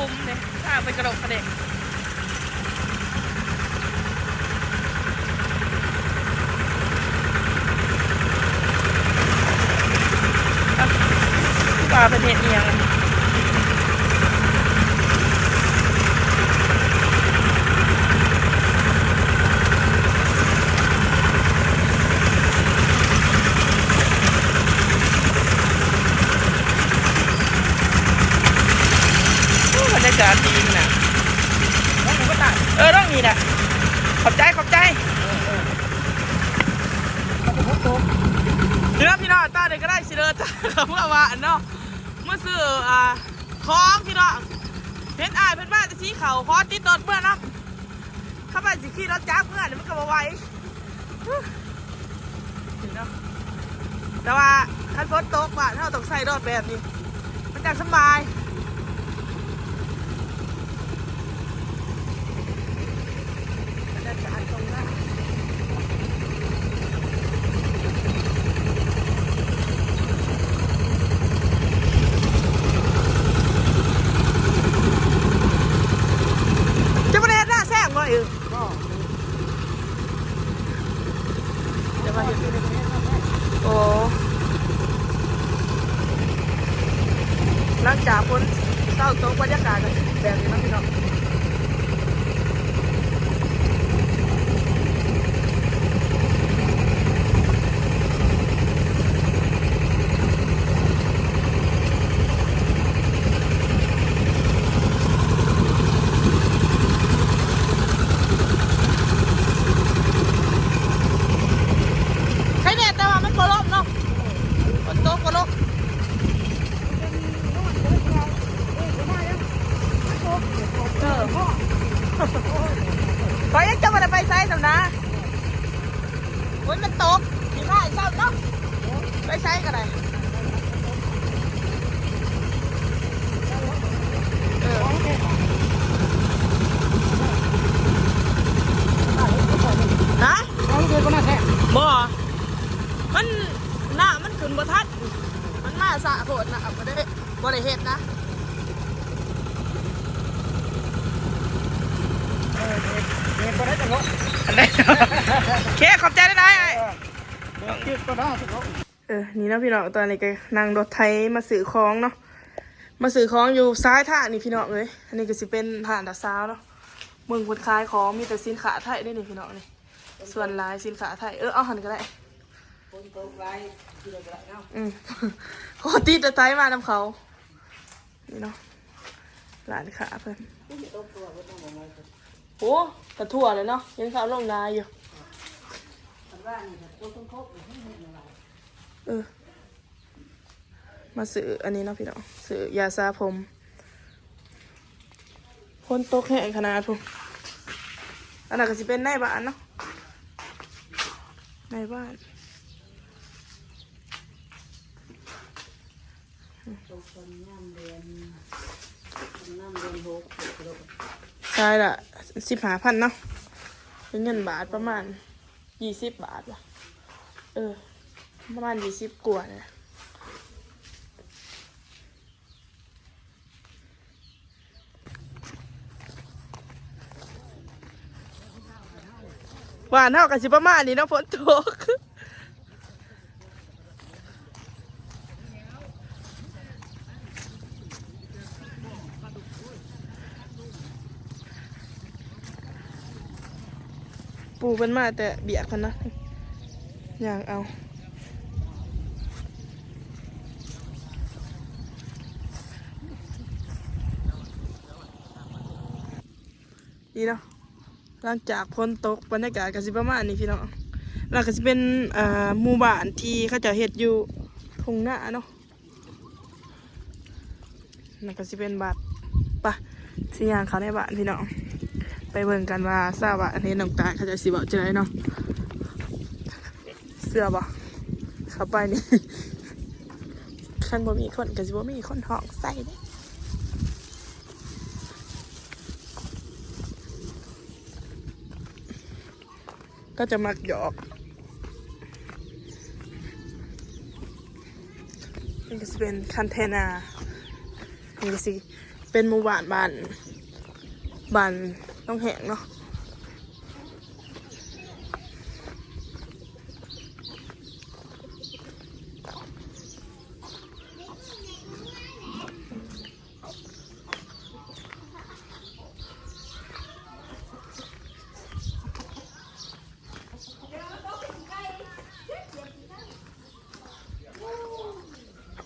ນີ້ເດ້ ທາງໄປກະດົກກະເດກ ວ່າເພິ່ນເຮັດອີ່ຫຍັງ. ໂອ້ ບັນຍາກາດດີຂະໜາດ ເອີ ລົງນີ້ແຫຼະ ຂອບໃຈ ຂອບໃຈ. ເດີພີ່ນ້ອງ ຕອນນີ້ກະໄດ້ຊິເດີນທາງເມືອບ້ານເນາະ ມາຊື້ ອ່າ ຂອງພີ່ນ້ອງ ເຫັນອ້າຍເພິ່ນມາແຕ່ສີເຂົ້າ ຂໍຕິດລົດເມືອນຳ. ຄັນວ່າຊິຂີ່ລົດຈັກເມືອນີ້ມັນກະບໍ່ໄຫວ ແຕ່ວ່າຄັນຝົນຕົກບ້ານເຮົາຕ້ອງໃສ່ລົດແບບນີ້ ມັນຈັ່ງສະບາຍ. ເຈົ້າບໍ່ໄດ້ເຮັດນາແຊງບໍ່? ເອີ ບໍ່ ແຕ່ວ່າເຮັດ ໂອ້ ຫຼັງຈາກຝົນເຊົາຕົກ ບັນຍາກາດກະຊິແບບນີ້ເນາະພີ່ນ້ອງ. ໄຄແນ່ ແຕ່ວ່າມັນບໍ່ລົມເນາະ ຝົນຕົກບໍ່ລົມ. ເອີ ຂ້ອຍຍັງຈະບໍ່ໄດ້ໄປໃສຊ້ຳນາ. ໂອ້ຍ ມັນຕົກ ຊິພາເຊົາເນາະ ໄປໃສກະໄດ້. ເອີ ຮະ ບໍ່ ມັນ ນ້ຳມັນຂຶ້ນບໍ່ທັນ ມັນມາຊ້າໂພດ ນ້ຳບໍ່ໄດ້ ບໍ່ໄດ້ເຮັດນະ. ເອີ ເຮັດ ເຮັດບໍ່ໄດ້ຈັກເນາະ ອັນໃດ ໂອເຄ ຂອບໃຈຫຼາຍໆ ອ້າຍ. ເອີ ເອີ ນີ້ເນາະພີ່ນ້ອງ ຕອນນີ້ກະນັ່ງລົດໄຖມາຊື້ຂອງເນາະ ມາຊື້ຂອງຢູ່ຊາຍທາງນີ້ພີ່ນ້ອງເອີຍ. ອັນນີ້ກະຊິເປັນຮ້ານຕາສາວເນາະ ເບິ່ງເພິ່ນຂາຍຂອງ ມີແຕ່ສິນຄ້າໄທເດ້ນີ້ພີ່ນ້ອງນີ້ ສ່ວນຫຼາຍສິນຄ້າໄທ. ເອີ ເອົາຫັ້ນກະໄດ້ ຝົນຕົກຫຼາຍ ຂີ່ລົດກະໄດ້ເນາະ ອືມ ຂໍຕິດແຕ່ໄຖມານຳເຂົາ. ນີ້ເນາະ ຮ້ານຄ້າເພິ່ນ ໂອ້ ກະທົ່ວແຫຼະເນາະ ເຫັນເຂົາລົງນາຢູ່. ເອີ ມາຊື້ອັນນີ້ເນາະພີ່ນ້ອງ ຊື້ຢາສະຜົມ. ຝົນຕົກແຮງຂະໜາດພຸ້ນ ອັນນັ້ນກະຊິເປັນນາຍບ້ານເນາະ ນາຍບ້ານ. ຂາຍລະສິບຫ້າພັນເນາະ ເປັນເງິນບາດປະມານ ຊາວບາດວະ ເອີ ປະມານຊາວກວ່ານີ້ແຫຼະ. ບ້ານເຮົາກະຊິປະມານນີ້ເນາະ ຝົນຕົກ. ປູ່ເພິ່ນມາແຕ່ວຽກເພິ່ນນະ ຍ່າງເອົາ. ນີ້ເນາະ ຫຼັງຈາກຝົນຕົກ ບັນຍາກາດກະຊິປະມານນີ້ພີ່ນ້ອງ ລະກະຊິເປັນ ອ່າ ໝູ່ບ້ານທີ່ເຂົາເຈົ້າເຮັດຢູ່ທົ່ງນາເນາະ. ນັ້ນກະຊິເປັນວັດ ປະ ຊິຍ່າງເຂົ້າໃນບ້ານພີ່ນ້ອງ ໄປເບິ່ງກັນວ່າຊາວບ້ານເຫັນນ້ອງຕາຍເຂົາເຈົ້າຊິເວົ້າຈັ່ງໃດເນາະ. ເຊື່ອບໍ່ ເຂົ້າໄປນີ້ ຄັນບໍ່ມີຄົນກະຊິບໍ່ມີຄົນຮ້ອງໃສ່ເດ້. ເຂົາຈະມັກຫຍອກ. ນີ້ກະຊິເປັນຄັນເທນາ ນີ້ກະຊິ ເປັນໝູ່ບ້ານ ບ້ານ ບ້ານໜອງແຫ້ງເນາະ.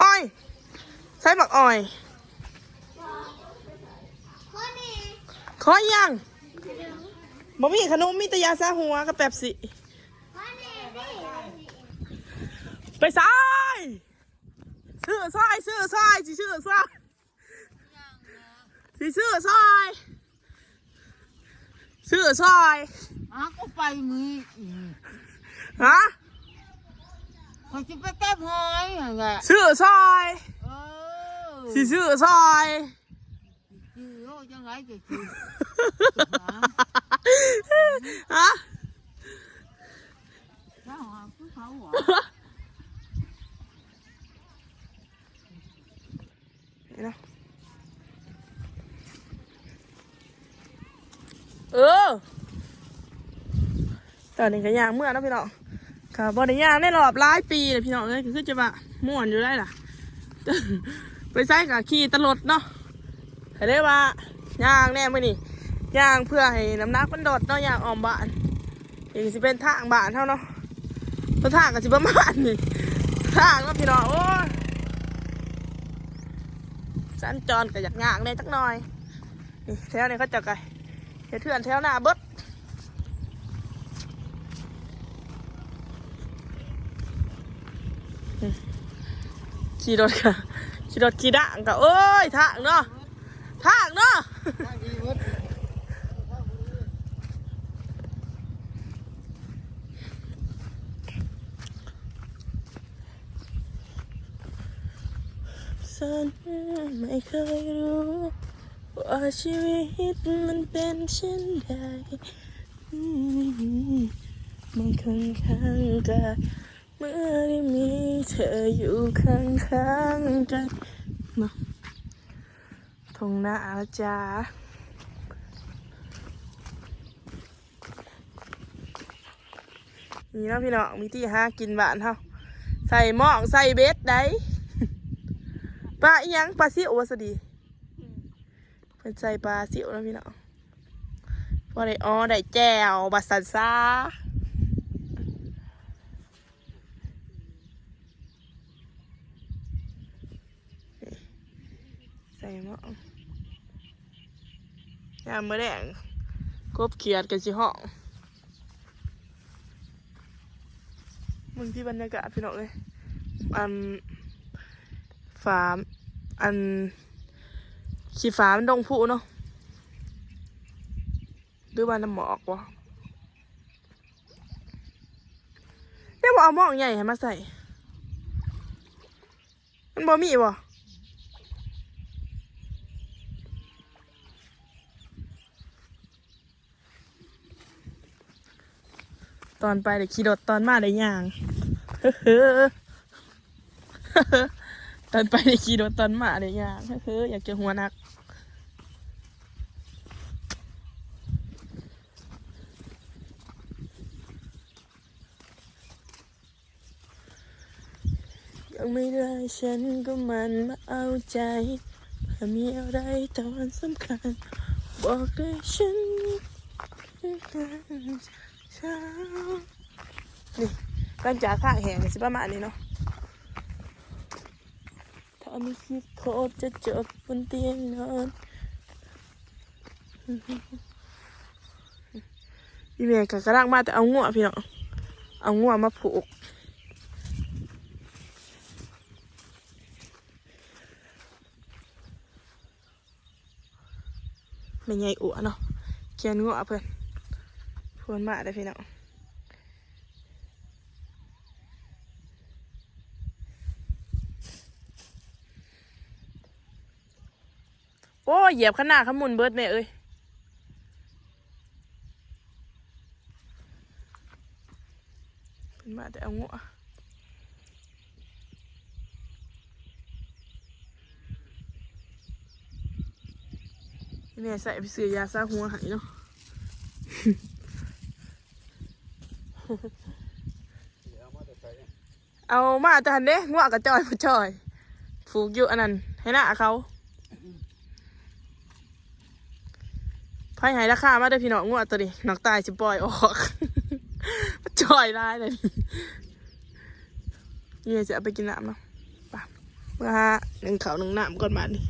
ອ້ອຍ ໃສ່ໝາກອ້ອຍ ຂໍຫຍັງ? ບໍ່ມີຂະໜົມ ມີແຕ່ຢາຊາຫົວກັບເປັບຊີ. ໄປໃສ? ຊື້ຊອຍ ຊື້ຊອຍ ຊິຊື້ຊອຍ ຊິຊື້ຊອຍ ຊື້ຊອຍ. ຫາກໍໄປມື້ ຮະ? ຂ້ອຍຊິໄປເກັບຫອຍຫັ້ນແຫຼະ ຊື້ຊອຍ. ເອີ ຊິຊື້ຊອຍ. ຊິຊື້ໂລດຈັ່ງໃດຈະຊື້? ຮະ? ເຈົ້າຫາຄືເຂົາຫວາ? ເນາະ ເອີ ຕອນນີ້ກໍຍ່າງເມືອເນາະພີ່ນ້ອງ ກໍບໍ່ໄດ້ຍ່າງໃນລອບຫຼາຍປີແລ້ວພີ່ນ້ອງເອີຍ ກໍຄືຈະວ່າມ່ວນຢູ່ໄດ໋ລະ ໄປໃສກໍຂີ່ແຕ່ລົດເນາະ ກໍເລີຍວ່າຍ່າງແດ່ມື້ນີ້ ຍ່າງເພື່ອໃຫ້ນ້ຳໜັກມັນລົດເນາະ ຍ່າງອ້ອມບ້ານ. ນີ້ກໍຊິເປັນທາງບ້ານເຮົາເນາະ ເສັ້ນທາງກໍຊິປະມານນີ້ ທາງເນາະພີ່ນ້ອງ. ໂອ້ຍ ສັນຈອນກໍຢາກຍາກແດ່ຈັກໜ່ອຍ. ນີ້ແຖວນີ້ເຂົາເຈົ້າກໍເຮັດເຮືອນແຖວໜ້າເບິດ. ອືມ ຂີ່ລົດກໍ ຂີ່ລົດຂີ່ດ້າງກໍ ໂອ້ຍ ທາງເນາະ ທາງເນາະ ສັນໄມ່ເຄີຍຮູ້ວ່າຊີວິດມັນເປັນເຊັ່ນໃດ ອືມ ມັນຂ້ອນຂ້າງກາຍ ເມື່ອໄດ້ມີເທີຢູ່ຂ້າງໆກັນ ເນາະ ທົ່ງນາຈາ ນີ້ເນາະພີ່ນ້ອງ ວິທີຫາກິນບ້ານເຮົາ ໃສ່ໝອກໃສ່ເບັດໄດ໋ ປາອີ່ຫຍັງ ປາຊິວວ່າຊັ້ນຕິ ເພິ່ນໃສ່ປາຊິວເນາະພີ່ນ້ອງ ພໍໄດ້ອໍໄດ້ແຈ່ວວ່າຊັ້ນຊະ. ໃສ່ໝໍ້ ຍາມມື້ແລງ ກົບຂຽດກໍຊິຮ້ອງ. ເບິ່ງທີ່ບັນຍາກາດພີ່ນ້ອງເອີຍ ອັນ ຟ້າ ອັນ ຂີ້ຟ້າມັນດົງຜຸເນາະ ຫຼືວ່ານ້ຳໝອກບໍ່? ຍັງບໍ່ເອົາໝອກໃຫຍ່ໃຫ້ມາໃສ່ ມັນບໍ່ມີບໍ່? ຕອນໄປໄດ້ຂີ່ລົດ ຕອນມາໄດ້ຍ່າງ ເຮີ ຕອນໄປໄດ້ຂີ່ລົດ ຕອນມາໄດ້ຍ່າງ ເຮີ ຢາກຈະຫົວໜັກ. ຍັງไม่ได้ ฉันก็หมั่นมาเอาใจ ถ้ามีอะไรตอนสำคัญ บอกเลยฉัน นี่ หลังจากทางแห้งก็สิประมาณนี้เนาะ ถ้าไม่คิดโคตรจะจบบนเตียงนอน อีแม่ก็กำลังมาแต่เอางัวพี่น้อง เอางัวมาผูก แม่ใหญ่อัวเนาะ เคียนงัวเพิ่น เพิ่นมาเด้อพี่น้อง โอ้ย เหยียบคันนาคันหมุนเบิดแม่เอ้ย เพิ่นมาแต่เอางัว ແມ່ໃສ່ໄປຊື້ຢາຊາຫົວໃຫ້ເນາະ. ເອົາມາແຕ່ຫັ້ນເດ້ ງົວກະຈ່ອຍບໍ່ຈ່ອຍ ຜູກຢູ່ອັນນັ້ນ ໃຫ້ນາເຂົາ. ໃຜໃຫ້ລາຄາມາເດີພີ່ນ້ອງ ງົວໂຕນີ້ ນ້ອງຕາຍຊິປ່ອຍອອກ ຈ່ອຍຫຼາຍເລີຍ. ນີ້ຈະເອົາໄປກິນນ້ຳເນາະ ໄປ ເມືອຫາໜຶ້ງເຂົ້າໜຶ້ງນ້ຳກ່ອນບາດນີ້.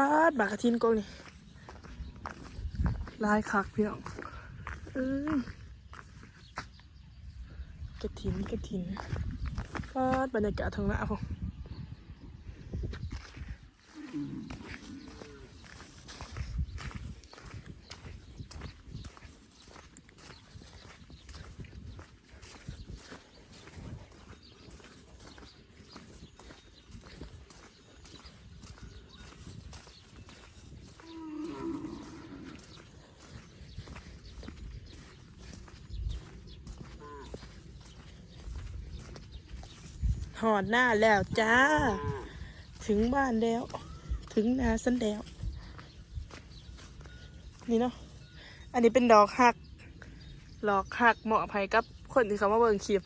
ปาด หมากกระถินกองนี่ หลายคักพี่น้อง เอ้ย กระถิน กระถิน ปาด บรรยากาศทางหน้าพุ้น ฮอดนาแล้วจ้า ถึงบ้านแล้ว ถึงนาฉันแล้ว นี่เนาะ อันนี้เป็นดอกฮัก ดอกฮักมอบให้กับคนที่เขามาเบิ่งคลิป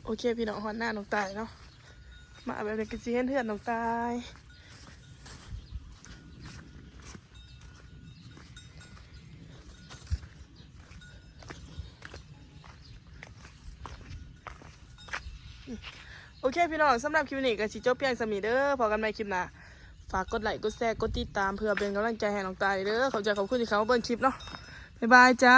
โอเคพี่น้อง ฮอดนาน้องตายเนาะ มาแบบนี้ก็สิเห็นเฮือนน้องตาย โอเคพี่น้อง สำหรับคลิปนี้ก็สิจบเพียงส่ำนี้เด้อ พ้อกันใหม่คลิปหน้า ฝากกดไลค์ กดแชร์ กดติดตาม เพื่อเป็นกำลังใจให้น้องตายเด้อ ขอบใจขอบคุณที่เข้ามาเบิ่งคลิปเนาะ บ๊ายบายจ้า